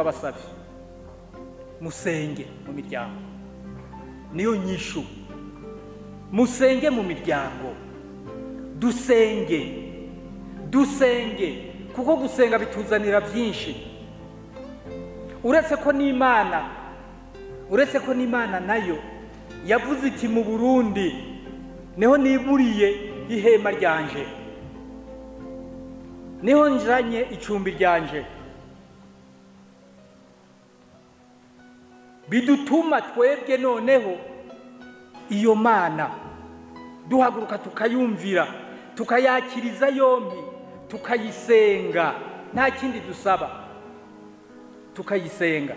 Turabasavye, musenge mu miryango, niyo nyishu. Musenge mu miryango, dusenge, dusenge, kuko gusenga bituzanira byinshi. Uretse ko n'Imana nayo yavuze iti: "Mu Burundi niho niburiye ihema ryanje, niho njanye icumbi ryanje." Bidutuma twebwe noneho iyo Mana duhaguruka, tukayumvira, tukayakiriza yombi, tukayisenga. Nta kindi dusaba, tukayisenga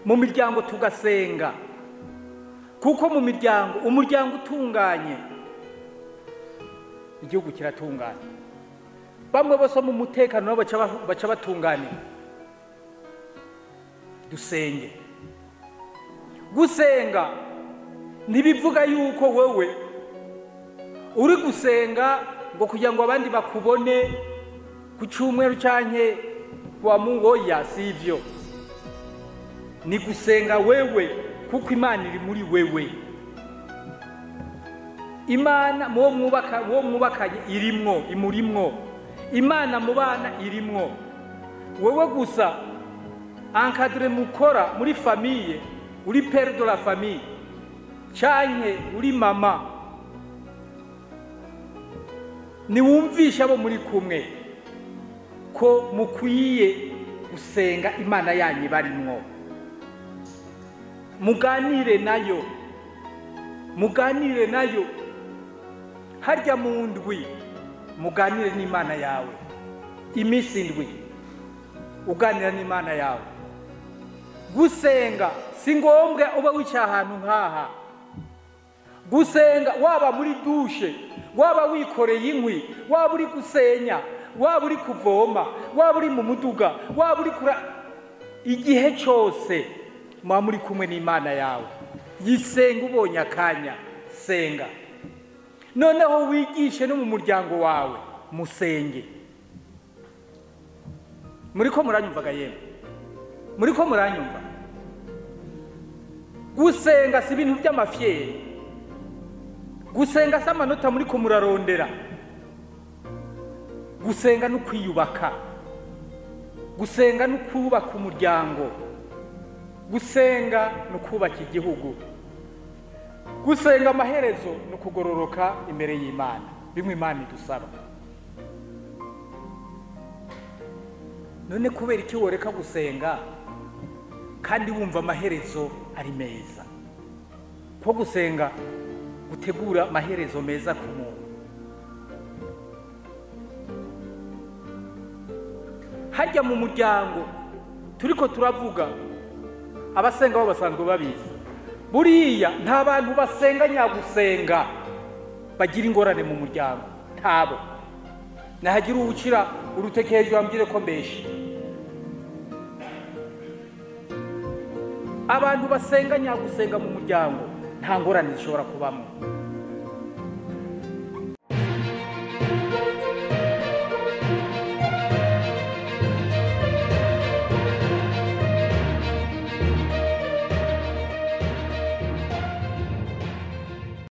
mu miryango, tugasenga, kuko mu miryango, umuryango utunganye, igihugu kiratunganye. Bamwe bose mu mutekano nabo baca batunganira. Dusenge. Gusenga ntibivuga yuko wewe uri gusenga ngo kugira ngo abandi bakubone ku cyumweru canke kuwa Mungu. Oya, si ivyo. Ni gusenga wewe, kuko Imana iri muri wewe. Imana muwo mwubaka, uwo mwubakanye irimwo, imurimwo. Imana mu bana irimwo. Wewe gusa encadre mukora muri famille, uri père de la famille canke uri mama, niwumvisha abo muri kumwe ko mukwiye gusenga Imana yanyu barimwo. Muganire nayo, muganire nayo harya mu ndwi. Muganire n'Imana yawe iminsi 7, uganira n'Imana yawe. Gusenga si ngombwa uba wicaye ahantu nk'aha. Gusenga, waba muri douche, waba wikoreye inkwi, waba uri gusenya, waba uri kuvoma, waba uri mu muduga, waba uri kura, igihe cyose muba muri kumwe n'Imana yawe, yisenga. Ubonye akanya, senga. Noneho wigishe no mu muryango wawe, musenge. Muri ko muranyumvaga? Yemwe, muri ko muranyumva? Gusenga si ibintu by'amafyeri. Gusenga si amanota muri ko murarondera. Gusenga ni ukwiyubaka, gusenga ni ukubaka umuryango, gusenga ni ukubaka igihugu. Gusenga amaherezo ni ukugororoka imbere y'Imana, bimwe Imana idusaba. None kubera iki woreka gusenga kandi wumva amaherezo ari meza? Ko gusenga gutegura amaherezo meza ku muntu. Harya mu muryango turiko turavuga, abasenga bo basanzwe babizi. Buriya nta bantu basenga nyagusenga bagira ingorane mu muryango, ntabo. Nahagira uwucira uruteke hejuru ambwire ko mbeshe. Abantu basenga nyagusenga mu muryango, nta ngorane zishobora kubamo.